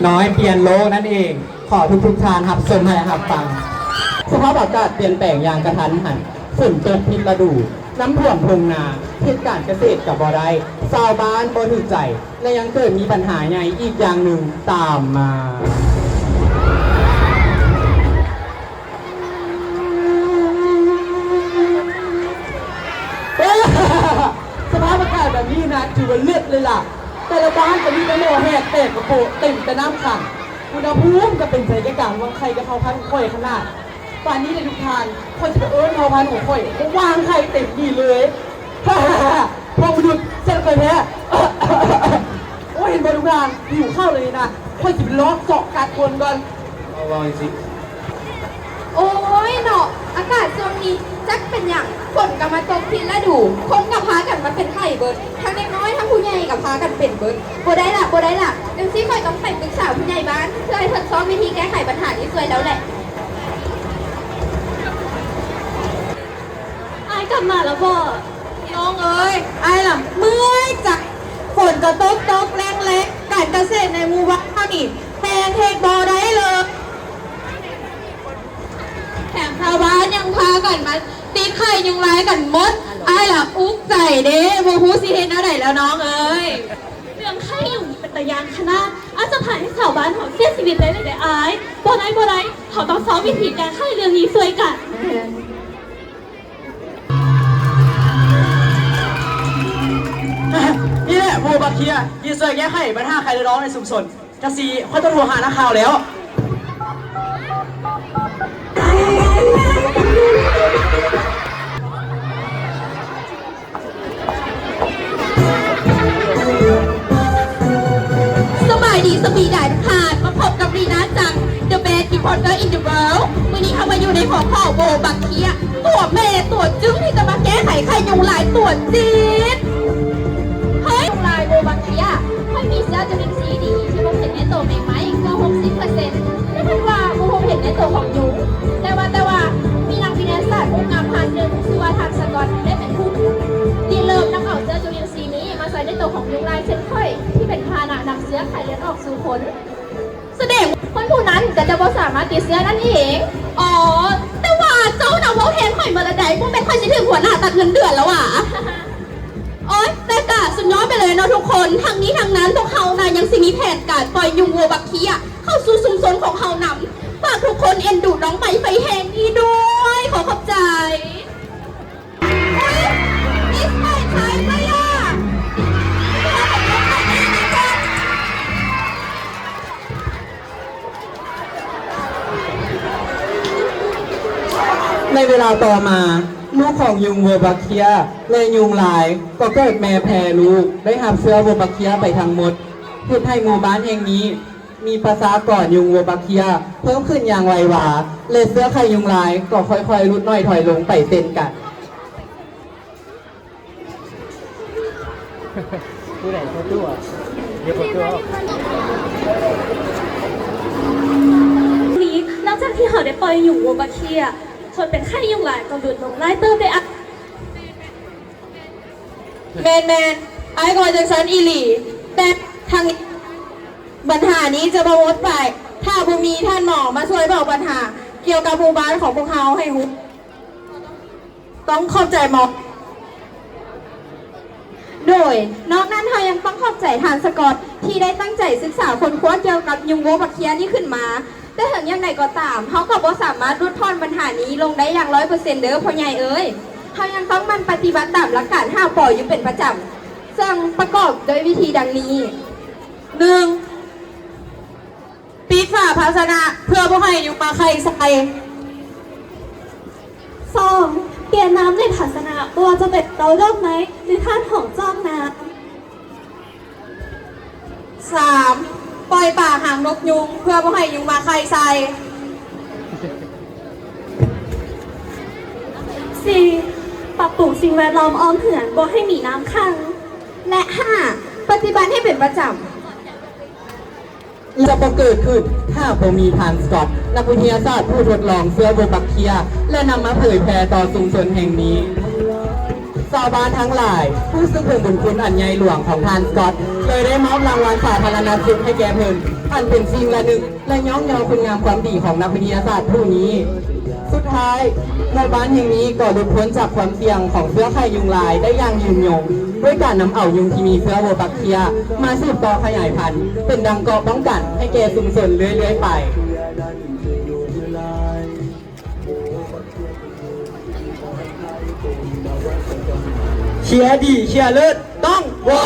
ນ້ອຍປ່ຽນໂລກນັ້ນເອງ. ຂໍທຸກໆທ່ານຮັບຊົມ ແລະ ຮັບຟັງ. ສະພາບອາກາດປ່ຽນແປງຢ່າງກະທັນຫັນ, ຝົນຕົກຜິດລະດູ, ນ້ຳຖ້ວມທົ່ງນາ, ເຂດການກະເສດກະບໍ່ໄດ້, ຊາວບ້ານບໍ່ຖືກໃຈ ແລະ ຍັງເກີດມີບັນຫາໃຫຍ່ອີກຢ່າງໜຶ່ງຕາມມາ. ສະພາບອາກາດແບບນີ້ນະ ຖືວ່າເລີດເລີຍລະ. ແຕ່ລະບ້ານກະມີແຕ່ໝໍແຫກແຕກກະໂປະ ເຕັມແຕ່ນ້ຳຂັງ. ອຸນຫະພູມກະເປັນໃຈກະກາງວັງໄຂ່ກະເຜົ່າພັນຂອງຂ້ອຍຂະໜາດ. ປານນີ້ເດທຸກທ່ານ, ຂ້ອຍຊິໄປເອີ້ນເຜົ່າພັນຂອງຂ້ອຍມາວາງໄຂ່ເຕັມນີ້ເລີຍ. ພວກມະນຸດ ເຊັ່ນຂ້ອຍແທ້. ໂອ້ຍ ເຫັນບໍ່ທຸກທ່ານ, ຫິວເຂົ້າເລີຍນີ້ນະ. ຂ້ອຍຊິໄປລອກເຊາະກັດຄົນກ່ອນ. ເວົ້າຈັ່ງຊີ້. ໂອ້ຍເນາະ, ອາກາດຊ່ວງນີ້ຈັກເປັນຫຍັງ, ຝົນກະມາຕົກຜິດລະດູ, ຄົນກະພາກັນມາເປັນໄຂ້ເບິດ, ທັງເດັກນ້ອຍທັງຜູ້ໃຫຍ່ກະພາກັນເປັນເບິດ. ບໍ່ໄດ້ລະ ບໍ່ໄດ້ລະ, ຈັ່ງຊີ້ຂ້ອຍຕ້ອງໄປປຶກສາຜູ້ໃຫຍ່ບ້ານ ເພື່ອໃຫ້ເພິ່ນຊອກວິທີແກ້ໄຂບັນຫານີ້ຊ່ວຍແລ້ວແຫຼະ. ອ້າຍກັບມາແລ້ວບໍ? ນ້ອງເອີຍ, ອ້າຍລະເມື່ອຍຈັກ. ຝົນກະຕົກຕົກແລ້ງແລ້ງ, ການກະເສດໃນໝູ່ບ້ານເຮົານີ້ແມ່ນເຮັດບໍ່ໄດ້ເລີຍ. ແຖມຊາວບ້ານຍັງພາກັນມາຕິດໄຂ້ຍຸງລາຍກັນໝົດ. ອ້າຍລະອຸກໃຈເດ້, ບໍ່ຮູ້ຊິເຮັດແນວໃດແລ້ວນ້ອງເອີຍ. ເລື່ອງໄຂ້ຍຸງເປັນຕາຢ້ານຂະໜາດ, ອາດຈະພາໃຫ້ຊາວບ້ານເຮົາເສຍຊີວິດໄດ້ເລີຍເດ້ອ້າຍ. ບໍ່ໄດ້ ບໍ່ໄດ້, ເຮົາຕ້ອງຊອກວິທີແກ້ໄຂເລື່ອງນີ້ຊ່ວຍກັນ. ນີ້ແຫຼະ ໂວບັກເຄຍ ທີ່ຊ່ວຍແກ້ໄຂບັນຫາໄຂ້ເລືອດອອກໃນຊຸມຊົນ. ຈັກຊີ້ ຂ້ອຍຕ້ອງໂທຫານັກຂ່າວແລ້ວ. ສະບາຍດີ ສະບາຍດີທຸກທ່ານ, ມາພົບກັບລີນາຈັງ The best reporter in the world. ມື້ນີ້ເຮົາມາຢູ່ໃນຫົວຂໍ້ໂວບັກເຄຍ ຕົວແມ່ຕົວຈຶ້ງທີ່ຈະມາແກ້ໄຂໄຂ້ຍຸງລາຍຕົວຈິດ. ເຮີ້ຍ ຍຸງລາຍໂວບັກເຄຍ ຂ້ອຍມີເຊື້ອຈຸລິນຊີດີທີ່ພົບເຫັນໃນໂຕແມງໄມ້ກວ່າຫົກສິບເປີເຊັນ ແຕ່ເພິ່ນວ່າບໍ່ພົບເຫັນໃນໂຕຂອງຍຸງ. ແຕ່ວ່າ ແຕ່ວ່າ ມີນັກວິທະຍາສາດຮູບງາມທ່ານໜຶ່ງ ຊື່ວ່າທ່ານສະກອດ ໄດ້ເປັນຜູ້ລິເລີ່ມນຳເອົາເຊື້ອຈຸລິນຊີນີ້ມາໃສ່ໃນໂຕຂອງຍຸງລາຍເຊັ່ນຂ້ອຍ ທີ່ເປັນພາຫະນະນຳເຊື້ອໄຂ້ເລືອດອອກສູ່ຄົນ. ສະແດງວ່າຄົນຜູ້ນັ້ນກະຈະບໍ່ສາມາດຕິດເຊື້ອນັ້ນເອງ. ອໍ ແຕ່ວ່າເຈົ້ານະເວົ້າແທນຂ້ອຍໝົດລະໃດ໋, ບໍ່ແມ່ນຂ້ອຍຊິຖືກຫົວໜ້າຕັດເງິນເດືອນລະຫວາ? ໂອຍ ແຕ່ກະສຸດຍອດໄປເລີຍເນາະທຸກຄົນ. ທັງນີ້ທັງນັ້ນ ພວກເຮົານະຍັງຊິມີແຜນການປ່ອຍຍຸງໂວບັກເຄຍເຂົ້າສູ່ຊຸມຊົນຂອງເຮົານຳ. ຝາກທຸກຄົນເອັນດູນ້ອງໃໝ່ໄຟແຮງນີ້ດ້ວຍ. ຂໍຂອບໃຈ. ໃນເວລາຕໍ່ມາ, ລູກຂອງຍຸງໂວບັກເຄຍ ແລະ ຍຸງລາຍ ກໍເກີດແມ່ແຜ່ລູກ ໄດ້ຮັບເຊື້ອໂວບັກເຄຍໄປທັງໝົດ, ເຮັດໃຫ້ໝູ່ບ້ານແຫ່ງນີ້ ມີປະຊາກອນຍຸງໂວບັກເຄຍເພີ່ມຂຶ້ນຢ່າງໄວວາ ແລະ ເຊື້ອໄຂ້ຍຸງລາຍກໍຄ່ອຍໆຫຼຸດໜ້ອຍຖອຍລົງໄປເຊັ່ນກັນ. ຜູ້ໃດໂພດຕົວະ? ຢ່າໂພດຕົວະ. ນີ້ ຫຼັງຈາກທີ່ເຮົາໄດ້ປ່ອຍຍຸງໂວບັກເຄຍ, ຄົນເປັນໄຂ້ຍຸງລາຍກໍຫຼຸດລົງຫຼາຍເຕີບເດ້ອະ. ແມ່ນໆ ອ້າຍກໍວ່າຈັ່ງຊັ້ນອີ່ຫຼີ. ແຕ່ທັງນີ້ ບັນຫານີ້ຈະບໍ່ໝົດໄປ ຖ້າບໍ່ມີທ່ານໝໍມາຊ່ວຍບອກບັນຫາກ່ຽວກັບໝູ່ບ້ານຂອງພວກເຮົາໃຫ້ຮູ້. ຕ້ອງຂອບໃຈໝໍ. ໂດຍ ນອກນັ້ນເຮົາຍັງຕ້ອງຂອບໃຈທ່ານສະກອດ ທີ່ໄດ້ຕັ້ງໃຈສຶກສາຄົ້ນຄວ້າກ່ຽວກັບຍຸງໂວບັກເຄຍນີ້ຂຶ້ນມາ. ແຕ່ເຖິງຢ່າງໃດກໍຕາມ, ເຮົາກໍບໍ່ສາມາດຫຼຸດຜ່ອນບັນຫານີ້ລົງໄດ້ຢ່າງຮ້ອຍເປີເຊັນເດີພໍ່ໃຫຍ່ເອີຍ. ເຮົາຍັງຕ້ອງໝັ່ນປະຕິບັດຕາມຫຼັກການຫ້າ ປ ຢູ່ເປັນປະຈຳ, ເຊິ່ງປະກອບດ້ວຍວິທີດັ່ງນີ້. ໜຶ່ງ ປິດຝາພາຊະນະເພື່ອບໍ່ໃຫ້ຍຸງມາໄຂ່ໃສ່. ສອງ ປ່ຽນນ້ຳໃນພາຊະນະ, ບໍ່ວ່າຈະເປັນເຕົ້າດອກໄມ້ ຫຼື ຖາດຮອງຈອກນ້ຳ. ສາມ ປ່ອຍປາຫາງນົກຍຸງເພື່ອບໍ່ໃຫ້ຍຸງມາໄຂ່ໃສ່. ສີ່ ປັບປຸງສິ່ງແວດລ້ອມອ້ອມເຮືອນບໍ່ໃຫ້ມີນ້ຳຂັງ. ແລະ ຫ້າ ປະຕິບັດໃຫ້ເປັນປະຈຳ. ຈະບໍ່ເກີດຂຶ້ນ ຖ້າບໍ່ມີທ່ານສະກອດ ນັກວິທະຍາສາດຜູ້ທົດລອງເຊື້ອໂວບັກເຄຍ ແລະ ນຳມາເຜີຍແຜ່ຕໍ່ຊຸມຊົນແຫ່ງນີ້. ຊາວບ້ານທັງຫຼາຍຮູ້ສຶກເຖິງບຸນຄຸນອັນໃຫຍ່ຫຼວງຂອງທ່ານສະກອດ ເລີຍໄດ້ມອບລາງວັນສາທາລະນະສຸກໃຫ້ແກ່ເພິ່ນ. ເອົາ ອັນເປັນສິ່ງລະນຶກ ແລະ ຍ້ອງຍໍຄຸນງາມຄວາມດີຂອງນັກວິທະຍາສາດຜູ້ນີ້. ສຸດທ້າຍ, ໝູ່ບ້ານແຫ່ງນີ້ກໍຫຼຸດພົ້ນຈາກຄວາມສ່ຽງຂອງເຊື້ອໄຂ້ຍຸງລາຍໄດ້ຢ່າງຍືນຍົງ ດ້ວຍການນຳເອົາຍຸງທີ່ມີເຊື້ອໂວບັກເທຍມາສືບຕໍ່ຂະຫຍາຍພັນ ເປັນດັ່ງເກາະປ້ອງກັນໃຫ້ແກ່ຊຸມຊົນເລື້ອຍໆໄປ. ເຊຍດີ ເຊຍເລີດ ຕ້ອງວໍ